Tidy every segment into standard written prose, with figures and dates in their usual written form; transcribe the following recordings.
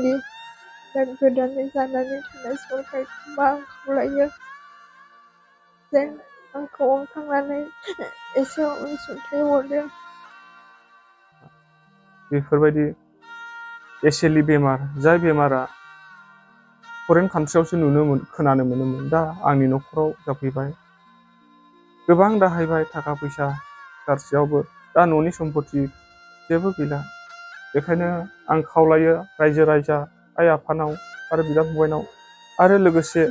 बोसोरनि dan गोदानै जानानै थानाय सरखारखौबो आं खावलायो जेन आंखौ अनखांनानै एसे अनसुंथाइ हरो। बेफोरबायदि एसेलि बेमार, जाय बेमारा फरेन कान्ट्रियावसो खोनानो मोनोमोन, दा आंनि न'खराव जाफैबाय। गोबां दाहायबाय थाखा फैसा गारसेयावबो, दा न'नि सम्पति जेबो गैला। बेखायनो आं खावलायो रायजो राजा आइ आफानाव आरो बिदा फंबायनाव आरो लोगोसे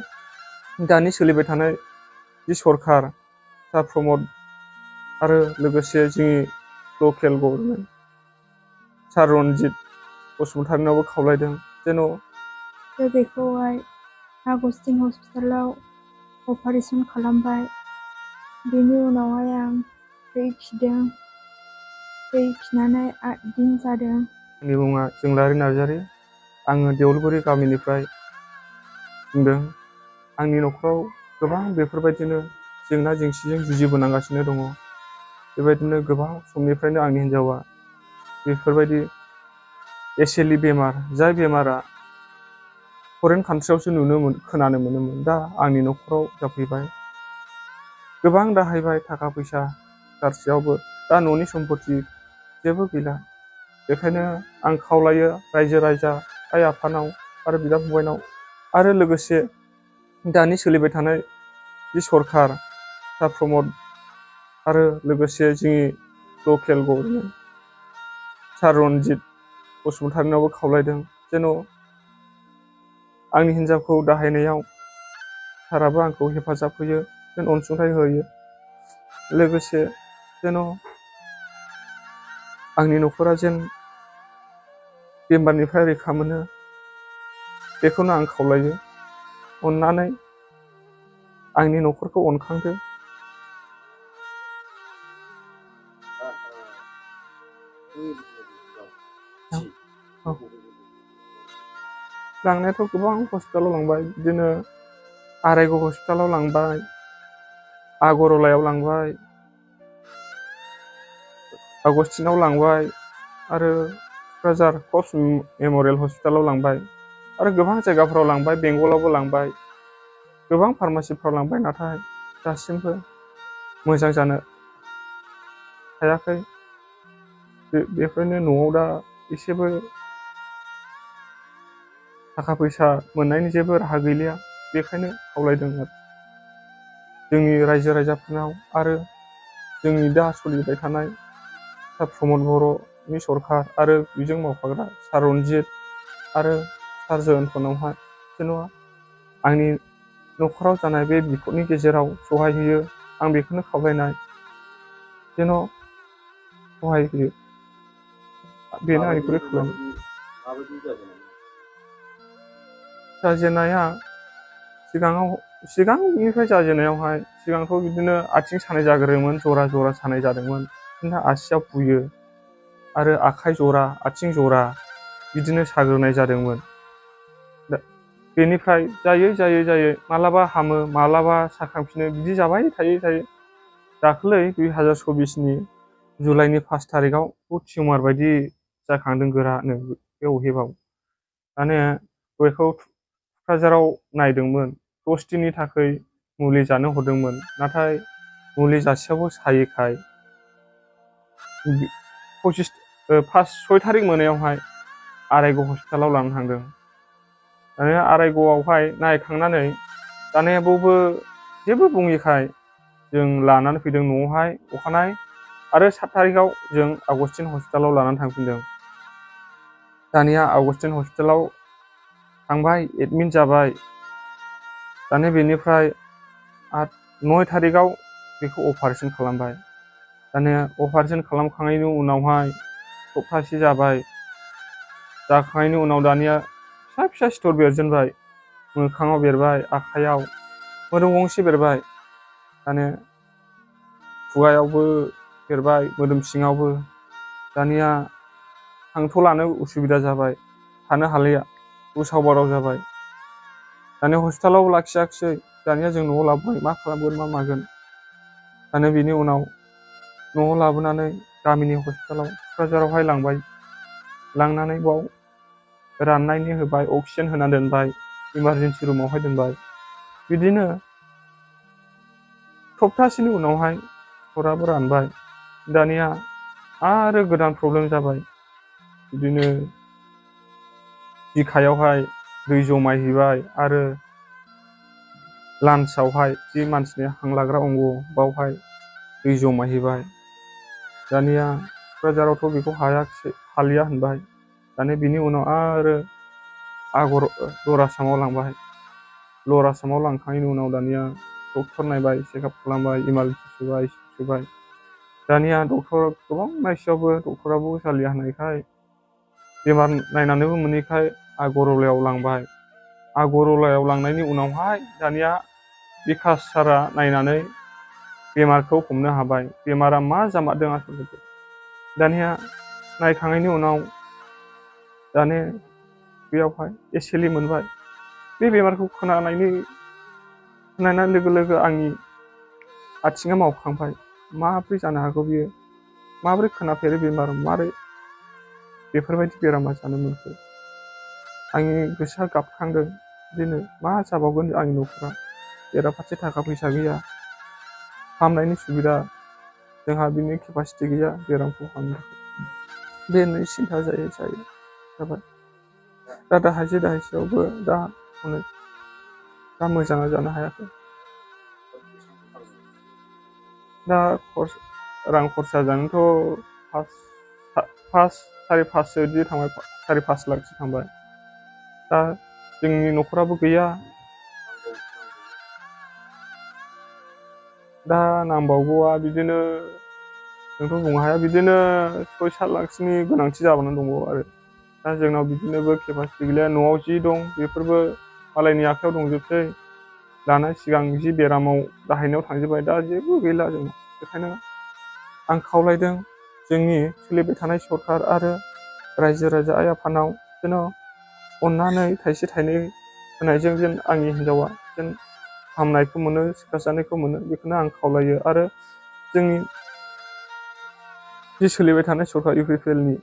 दानि सोलिबाय थानाय जि सरखार सार प्रमद आरो लोगोसे जोंनि लकेल गभर्नमेन्ट सार रनजित बसुमतारिनावबो खावलायदों जेन' बेखौहाय आगस्टिन हस्पिटालाव अपारेशन खालामबाय। बेनि उनावहाय आं दै खिदों, दै खिनानै 8 दिन जादों। आंनि मुङा जोंलारि नार्जारि, आङो देउलगुरि गामिनिफ्राय बुंदों। आंनि न'खराव गोबां बेफोरबायदिनो जेंना जेंसिजों जुजिबोनांगासिनो दङ। बेबायदिनो गोबां समनिफ्रायनो आंनि हिन्जावा बेफोरबायदि एसेलि बेमार, जाय बेमारा फरेन कान्ट्रियावसो खोनानो मोनोमोन, दा आंनि न'खराव जाफैबाय। गोबां दाहायबाय थाखा फैसा गारसेयावबो, दा न'नि सम्पति जेबो गैला। बेखायनो आं खावलायो रायजो राजा आइ आफानाव आरो बिदा फंबायनाव आरो लोगोसे दानि सोलिबाय थानाय जि सरखार सार प्रमद आरो लोगोसे जोंनि लकेल गभर्नमेन्ट सार रनजित बसुमतारिनावबो खावलायदों जेन' आंनि हिन्जावखौ दाहायनायाव साराबो आंखौ हेफाजाब होयो, जेन अनसुंथाइ होयो। लोगोसे जेन' आंनि न'खरा जेन बेमारनिफ्राय रैखा मोनो, बेखौनो आं खावलायो। अननानै आंनि न'खरखौ अनखांदो। लांनायाथ' गोबां हस्पिटालाव लांबाय, बिदिनो आरायग' हस्पिटालाव लांबाय, आगरवालायाव लांबाय, आगस्टिनाव लांबाय आरो क'क्राझार कर्प्स मेम'रियेल हस्पिटालाव लांबाय आरो गोबां जायगाफोराव लांबाय, बेंगलावबो लांबाय, गोबां फार्मासिफ्राव लांबाय, नाथाय दासिमबो मोजां जानो हायाखै। बेफोरनो न'आव दा एसेबो थाखा फैसा मोननायनि जेबो राहा गैलिया। बेखायनो खावलायदों जोंनि रायजो राजाफोरनाव आरो जोंनि दा सोलिबाय थानाय सार प्रमद बर'नि सरखार आरो बिजों मावफाग्रा सार रनजित आरो सार जयन्तनावहाय जेन' आंनि न'खराव जानाय बे बिपदनि गेजेराव सहाय होयो। आं बेखौनो खावलायनाय जेन' सहाय होयो, बेनो आंनिफ्राय खावलायनाय। जाजेननाया सिगांनिफ्राय जाजेननायावहाय सिगांथ' बिदिनो आथिं सानाय जाग्रोयोमोन, जरा जरा सानाय जादोंमोन, बिदिनो आसियाव बुयो आरो आखाइ जरा आथिं जरा बिदिनो साग्रोनाय जादोंमोन। बेनिफ्राय जायै मालाबा हामो मालाबा साखांफिनो, बिदि जाबाय थायै दाख्लै 2024नि जुलाइनि 1 थारिखआव टिउमार बायदि जाखांदों गोरानो बे अहेबाव। माने बेखौ क'क्राझाराव नायदोंमोन, 10 दिननि थाखाय मुलि जानो हरदोंमोन, नाथाय मुलि जासेयावबो सायैखाय 6 थारिख मोनायावहाय आरायग' हस्पिटालाव लानानै थांदों। दानिया आरायग'आवहाय नायखांनानै दानिया बयबो जेबो बुङिखाय जों लानानै फैदों न'आवहाय अखानाय आरो 7 थारिखआव जों आगस्टिन हस्पिटालाव लानानै थांफिनदों। दानिया आगस्टिन हस्पिटालाव थांबाय, एडमिट जाबाय। दानिया बेनिफ्राय 9 थारिखआव बेखौ अपारेशन खालामबाय। दानिया अपारेशन खालामखांनायनि उनावहाय सप्तासे जाबाय, जाखांनायनि उनाव दानिया फिसा सिथर बेरजेनबाय, मोखाङाव बेरबाय, आखाइयाव, मोदोम गंसे बेरबाय, दानिया खुगायावबो बेरबाय, मोदोम सिङावबो। दानिया हांथ' लानो उसुबिदा जाबाय, थानो हालिया, उसाव बादाव जाबाय। दानिया हस्पिटालाव लाखियाखिसै, दानिया जों न'आव लाबोबाय, मा खालामगोन मा मागोन। दानिया बेनि उनाव न'आव लाबोनानै गामिनि हस्पिटालाव क'क्राझारावहाय लांबाय, लांनानै बाव राननायनि होबाय, अक्सिजेन होना दोनबाय, इमारजेन्सि रुमावहाय दोनबाय। बिदिनो सप्तासेनि उनावहाय खराबो रानबाय। दानिया आरो गोदान प्रब्लेम जाबाय। बिदिनो बिखायावहाय दै जमायहैबाय आरो लान्सआवहाय जि मानसिनि हां लाग्रा अंग बावहाय दै जमायहैबाय। दानिया क'क्राझारावथ' बेखौ हालिया होनबाय। दानिया बिनि उनाव आरो लवार आसामाव लांबाय। लवार आसामाव लांखांनायनि उनाव दानिया डक्टर नायबाय, चेकआप खालामबाय, इमारजेन्सि सोबाय। दानिया डक्टर गोबां नायसेयावबो डक्टराबो जालिया होननायखाय, बेमार नायनानैबो मोनैखाय आगरतलायाव लांबाय। आगरतलायाव लांनायनि उनावहाय दानिया बिकास सारआ नायनानै बेमारखौ हमनो हाबाय। बेमारा मा जामारदों आसलथे। दानिया नायखांनायनि उनाव दानिया बेयावहाय एसेलि मोनबाय। बे बेमारखौ खोनानाय लोगो लोगो आंनि आथिङा मावखांबाय। माब्रै जानो हागौ बियो? माब्रै खोनाफेरै बेमार, मारै बेफोरबायदि बेरामा जानो मोनखो? आंनि गोसोआ गाबखांदों। बिदिनो मा जाबावगोन आंनि न'खरा? बेराफारसे थाखा फैसा गैया, फाहामनायनि सुबिदा जोंहा बिनि केपासिटि गैया बेरामखौ फाहामनो थाखाय। बेनो सिन्था जाबाय। दा दाहायसेयावबो दा मोजाङा जानो हायाखै। दा रां खरसा जानोथ' सारि पाससो बिदि थांबाय, 4-5 लाखसो थांबाय। दा जोंनि न'खराबो गैया। दा नांबावगौआ बिदिनो जोंथ' बुंनो हाया, बिदिनो 6-7 लाखसोनि गोनांथि जाबावनानै दंबावो आरो। दा जोंनाव बिदिनोबो केपासिटि गैया। न'आव जि दं बेफोरबो मालायनि आखायाव दंजोबसै। दाना सिगां जि बेरामाव दाहायनायाव थांजोब्बाय, दा जेबो गैला जोंनाव। बेखायनो आं खावलायदों जोंनि सोलिबाय थानाय सरखार आरो रायजो राजा आइ आफानाव जेन' अननानै थाइसे थाइनै होनायजों जेन आंनि हिन्जावा जेन फाहामनायखौ मोनो, सिकित्साखौ मोनो, बेखौनो आं खावलायो। आरो जोंनि जि सोलिबाय थानाय सरखार UPPLनि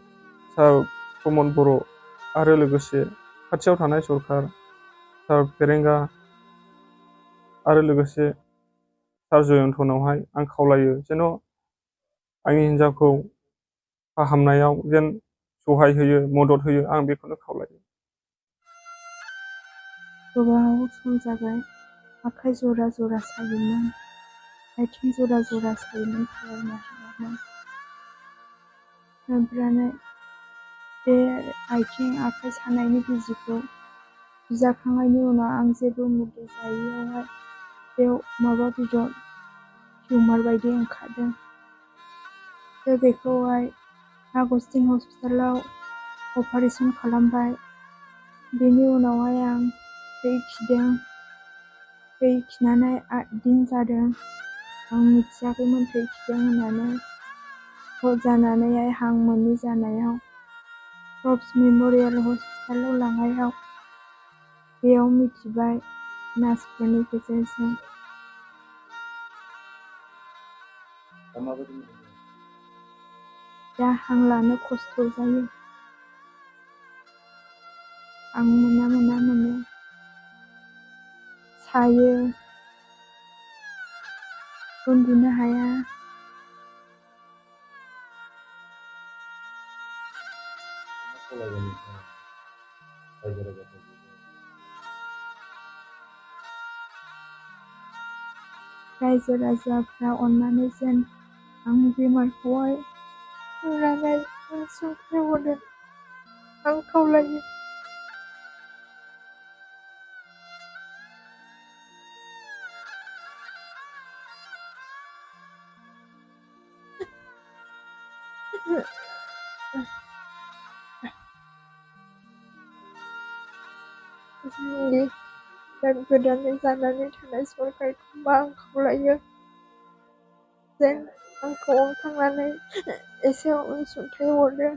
सार प्रमद बर' आरो लोगोसे खाथियाव थानाय सरखार सार फेरेंगा आरो लोगोसे सार जयन्तनावहाय आं खावलायो जेन' आंनि हिन्जावखौ फाहामनायाव जेन सहाय होयो, मदद होयो, आं बेखौनो खावलायो। गोबाव सम जाबाय। आखाइ जरा जरा सायोमोन, आथिं जरा जरा सायोमोन, थाबायनो हायामोन। ओमफ्राय बे आथिं आखाइ सानायनि बिजिखौ जाखांनायनि उनाव आं जेबो मुलि जायैयावहाय बेयाव माबा बेदर टिउमार बायदि ओंखारदों। बेखौहाय आगस्टिन हस्पिटालाव अपारेसन खालामबाय। बेनि उनावहाय आं थै खिदों। थै खिनानै 8 दिन जादों। आं मिथियाखैमोन थै खिदों होननानै। जानानैहाय हां मोनि जानायाव प्रभ्स मेम'रियेल हस्पिटालाव लांनायाव बेयाव मिथिबाय नार्सफोरनि गेजेरजों। दा हां लानो खस्थ' जायो। हां मोना सायो, उन्दुनो हाया। रायजो राजाफ्रा अननानै जेन आंनि बेमारखौहाय नुनानै अनसुंथाइ हरो, आं खावलायो। जोंनि गोदानै जानानै थानाय सरखारखौबो आं खावलायो जेन आंखौ अनखांनानै एसे अनसुंथाइ हरो।